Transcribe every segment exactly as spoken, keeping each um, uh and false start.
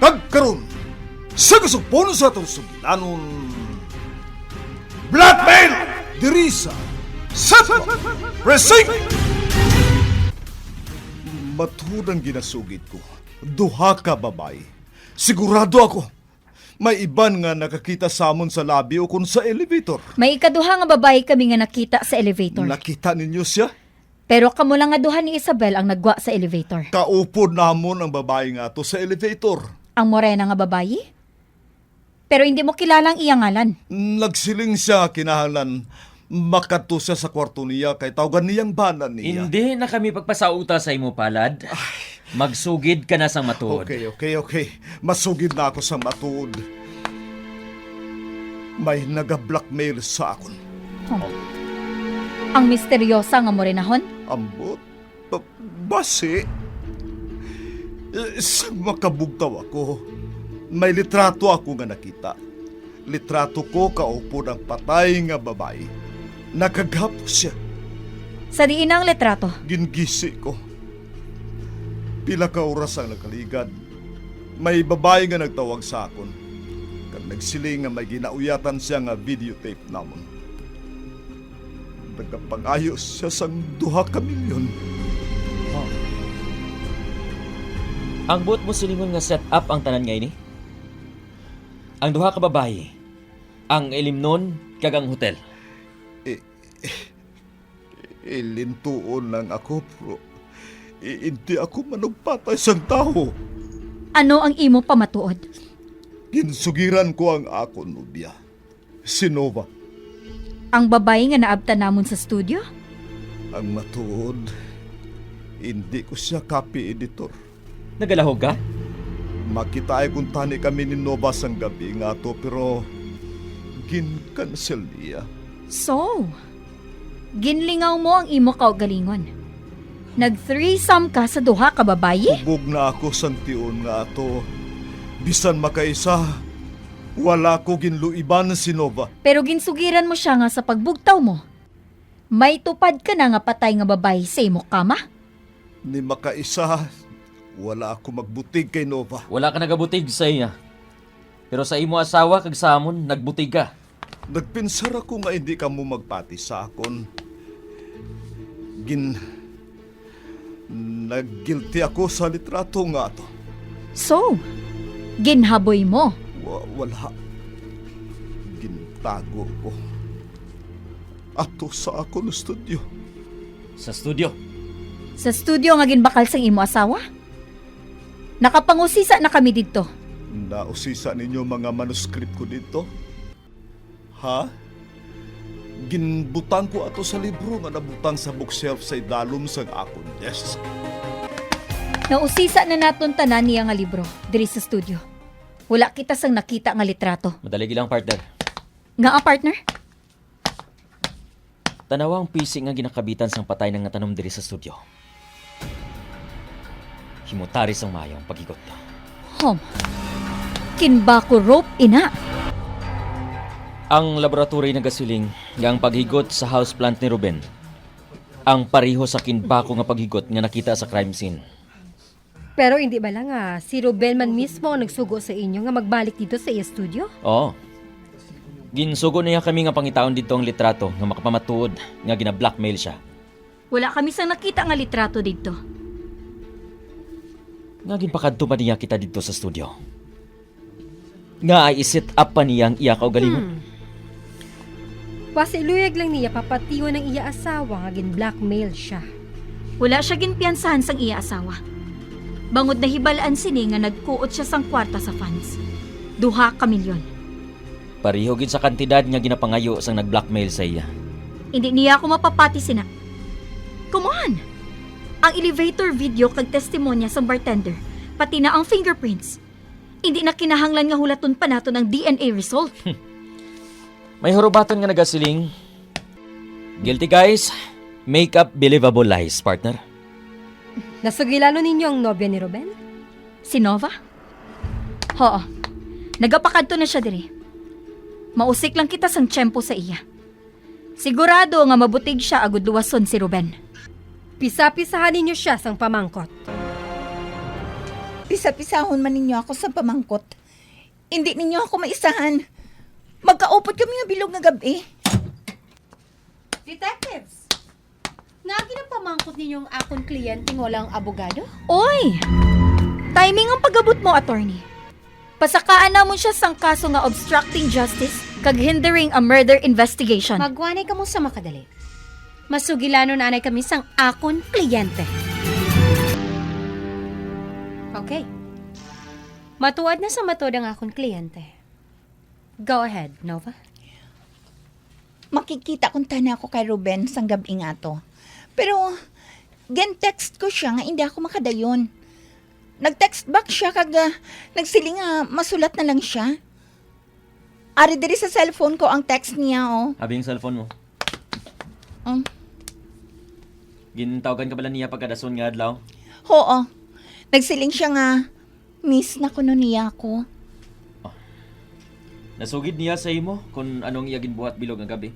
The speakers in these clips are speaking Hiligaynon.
Kag karon, sa kasugpon sa atong sugilanon, blackmail diri sa Central Precinct. Matuod ang ginasugid ko. Duha ka babayi. Sigurado ako, may iban nga nakakita sa amon sa lobby o kon sa elevator. May ikaduha nga babayi kami nga nakita sa elevator. Nakita ninyo siya? Pero kamo lang nga duha ni Isabel ang naggwa sa elevator. Kaupod namon ang babayi nga ato sa elevator. Ang morena nga babayi? Pero hindi mo kilala ang iya ngalan. Nagsiling siya nga kinahanglan makadto siya sa kwarto niya kay tawgan niyang bana niya. Hindi na kami pagpasauta sa imo palad. Magsugid ka na sang matuod. Okay, okay, okay. Masugid na ako sang matuod. May naga-blackmail sa akon. Oh. Ang misteryosa nga morenahon? Ambot. Ba-, basi, eh, sang makabugtaw ako, may litrato ako nga nakita. Litrato ko kaupod ang patay nga babayi. Nagagapos siya. Sa diin ang litrato? Gingisi ko. Pila ka oras ang nakaligad, may babayi nga nagtawag sa akon, kag nagsiling nga may ginauyatan siya nga videotape namon. Nagapangayo siya sang duha ka milyon. Ang buot mo silingon nga set up ang tanan nga ini? Ang duha ka babayi, ang ilimnon, kag ang hotel. I-, ilintuon lang ako, pero i-, hindi ako manugpatay sang tawo. Ano ang imo pamatuod? Ginsugiran ko ang akon nobya, si Nova. Ang babayi nga naabtan namon sa studio? Ang matuod, hindi ko siya copy editor. Nagalahog ka? Makitaay kuntani kami ni Nova sang gabi nga ato, pero gin-cancel niya. So, ginlingaw mo ang imo kaugalingon. Nag-threesome ka sa duha ka babayi? Hubog na ako sang tion nga ato. Bisan makaisa, wala ko ginluiban si Nova. Pero ginsugiran mo siya nga sa pagbugtaw mo, may tupad ka na nga patay nga babayi sa imo kama? Ni makaisa, wala ako magbutig kay Nova. Wala ka nagabutig sa iya. Pero sa imo asawa kag sa amon, nagbutig ka. Nagpensar ako nga hindi kamo magpati sa akon. Gin-, nag-guilty ako sa litrato nga ato. So, ginhaboy mo? Wa-, wala. Gintago ko. Ato sa akon studio. Sa studio? Sa studio nga ginbakal sang imo asawa? Nakapangusisa na kami didto. Nausisa ninyo mga manuscript ko didto? Ha? Ginbutang ko ato sa libro nga nabutang sa bookshelf sa idalom sang akon desk. Nausisa na naton tanan niya nga libro diri sa studio. Wala kita sang nakita nga litrato. Madali lang, partner. Ngaa, partner? Tanawa ang pisi nga ginakabitan sang patay na nga tanom diri sa studio. Himutari sang maayo ang paghigot. Hom. Kinbako rope ina. Ang laboratory nagasiling nga ang paghigot sa houseplant ni Ruben ang pareho sa kinbako nga paghigot nga nakita sa crime scene. Pero hindi bala nga si Ruben man mismo ang nagsugo sa inyo nga magbalik didto sa iya studio? Oo. Ginsugo niya kami nga pangitaon didto ang litrato nga makapamatuod nga gina-blackmail siya. Wala kami sang nakita nga litrato didto. Nga ginpakadto pa niya kita didto sa studio? Nga ay i-set up pa niya ang iya kaugalingon? Hmm. Wasi luyag lang niya papation ang iya asawa nga gin-blackmail siya. Wala siya ginpiyansahan sang iya asawa. Bangod nahibal-an sini nga nagkuot siya sang kwarta sa funds. Duha ka milyon. Pareho gid sa kantidad nga ginapangayo sang nag-blackmail sa iya. Hindi niya ako mapapati sina. Come on! Ang elevator video kag testimonya sang bartender, pati na ang fingerprints. Hindi na kinahanglan nga hulaton pa naton ang D N A result. May hurubaton nga nagasiling, "Guilty guys, make up believable lies, partner." Nasugilanon ninyo ang nobya ni Ruben? Si Nova? Hoo. Nagapakadto na siya diri. Mausik lang kita sang tiyempo sa iya. Sigurado nga mabutig siya agud luwason si Ruben. Pisa-pisahan ninyo siya sang pamangkot. Pisa-pisahon man ninyo ako sa pamangkot. Indi ninyo ako maisahan. Magkaupod kami nga bilog nga gab-i. Detectives! Ngaa ginapamangkot ninyo ang akon kliyente nga walang abogado? Oy! Timing ang pag-abot mo, attorney. Pasakaan namon siya sang kaso nga obstructing justice kag hindering a murder investigation. Magwanay kamo sa makadali. Masugilanon anay kami sang akon kliyente. Okay. Matuod na sa matuod ang akon kliyente. Go ahead, Nova. Makikita kuntani ako kay Ruben sang gab-i nga ato. Pero gin-text ko siya nga indi ako makadayon. Nag-text back siya kag, ah, nagsiling nga masulat na lang siya. Ari diri sa cellphone ko ang text niya, oh. Abi ang cellphone mo. Um. Gintawgan ka bala niya pagkadason nga adlaw? Oo. Nagsiling siya nga miss na kuno niya ako. Oh. Nasugid niya sa imo kung anong iya ginbuhat bilog nga gabi?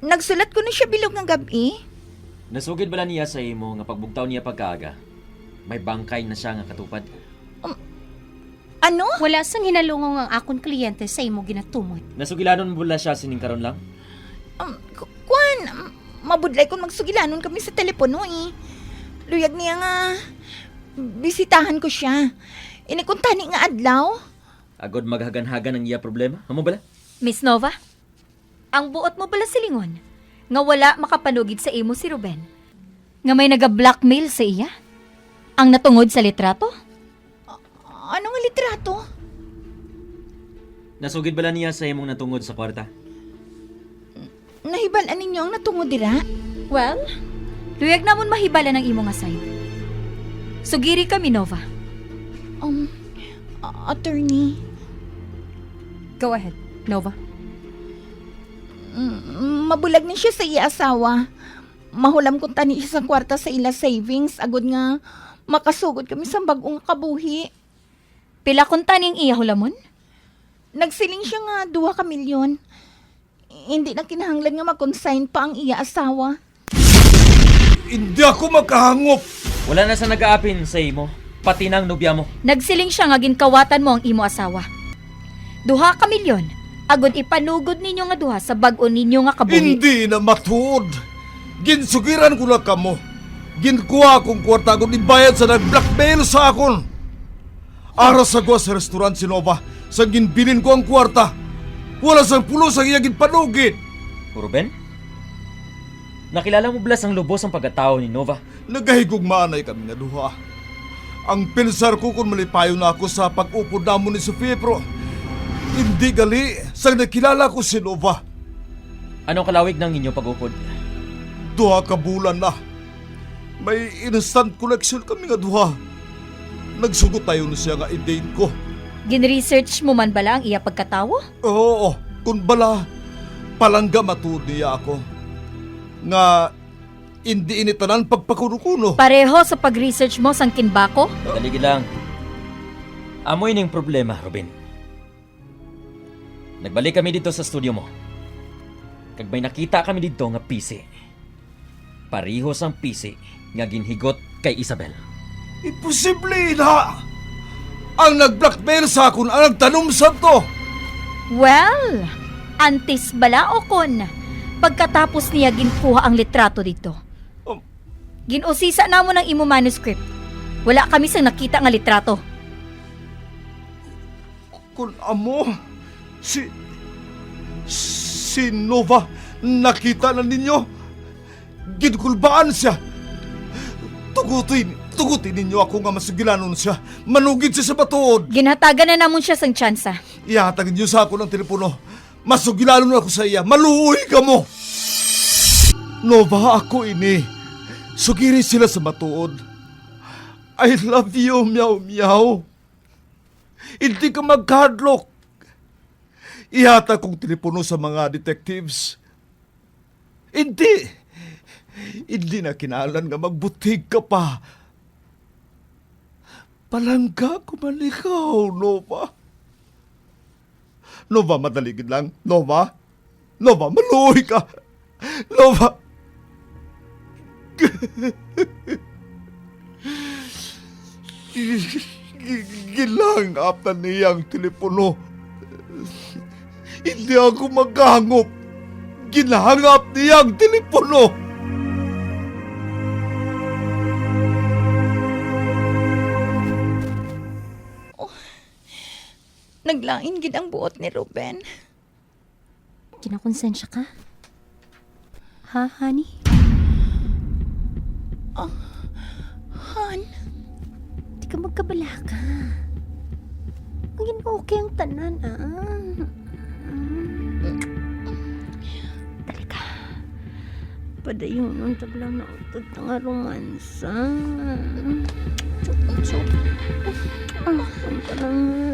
Nagsulat kuno siya bilog nga gabi. Nasugid bala niya sa imo nga pagbugtaw niya pagkaaga, may bangkay na siya nga katupad? Um, ano? Wala sang hinalungaw ang akon kliyente sa imo ginatumod. Nasugilanon mo bala siya sining karon lang? Um, ku-, kuwan, um, mabudlay kung magsugilanon kami sa telepono, eh. Luyag niya nga bisitahan ko siya. Ini kuntani nga adlaw. Agod maghagan-hagan ang iya problema? Amo bala? Miss Nova, ang buot mo bala silingon nga wala makapanugid sa imo si Ruben? Nga may naga-blackmail sa iya? Ang natungod sa litrato? A-, ano nga litrato? Nasugid bala niya sa imong natungod sa kwarta? Nahibal-an ninyo ang natungod dira? Well, luyag namon mahibal-an ang imo nga side. Sugiri kami, Nova. Um, a-, attorney. Go ahead, Nova. Mm, mabulag ni siya sa iya asawa. Mahulam kuntani siya sang kwarta sa ila savings, agod nga makasugod kami sang bag-o nga kabuhi. Pila kuntani ang iya hulamon? Nagsiling siya nga duha ka milyon. Hindi na kinahanglan nga mag-consign pa ang iya asawa. Hindi ako makahangop. Wala na sa nagaapin sa imo, pati na ang nobya mo. Nagsiling siya nga ginkawatan mo ang imo asawa. Duha ka milyon, agod ipanugod ninyo nga duha sa bag-o ninyo nga kabuhi. Hindi na matuod. Ginsugiran ko na kamo. Ginkuha akong kwarta agod ibayad sa nag-blackmail sa akon. Ara sa gwa sa restaurant si Nova, sang ginbilin ko ang kwarta, wala sang pulos ang iya ginpanugid. Ruben? Nakilala mo bala sang lubos ang pagkatawo ni Nova? Nagahigugmaanay kami nga duha. Ang pensar ko kon malipayon na ako sa pag-upod namon ni Sofia, pero hindi gali sang nakilala ko si Nova. Ano kalawig na ang inyo pag-upod? Duha ka bulan na. May instant connection kami nga duha. Nagsugotayon siya nga i-date ko. Gin-research mo man bala ang iya pagkatawo? Oo, kun bala, palangga matuod niya ako. Nga, indi ini tanan pagpakuno-kuno. Pareho sa pag-research mo sang Kinbaco? Dali lang. Amo ining problema, Ruben. Nagbalik kami didto sa studio mo. Kag may nakita kami didto nga pisi. Pareho sang pisi nga ginhigot kay Isabel. Imposible na! Ang nag-blackmail sa akon ang nagtanom sadto! Well, antes bala o kon pagkatapos niya ginkuha ang litrato didto? Um, Gin-usisa namon ang imo manuscript. Wala kami sang nakita nga litrato. Kun amo, si, si Nova nakita na ninyo, ginkulbaan siya. Tuguti, tuguti ninyo ako nga masugilanon siya. Manugid siya sa matuod. Ginhatagan na namon siya sang tsansa. Ihatag ninyo sa akon ang telepono. Masugilanon ako sa iya. Maluoy kamo. Nova, ako ini. Sugiri sila sa matuod. I love you, Meow Meow. Hindi ka magkahadlok. Ihatag kong telepono sa mga detectives. Hindi. Hindi na kinahanglan nga magbutig ka pa. Palangga ko man ikaw, Nova. Nova, madali gid lang. Nova? Nova, maluoy ka. Nova. Gi-, gi-, ginhangap na niya ang telepono. Hindi ako maghangop. Ginhangap niya ang telepono. Oh, naglain gid ang buot ni Ruben. Kinakonsensya ka? Ha, honey? Ah, Han? Di ka magkabalaka. Maging okay ang tanan, ah. Dali ka. Padayon ang tabla na utod nga romansa. Chok, chok. Ah, ang tanan.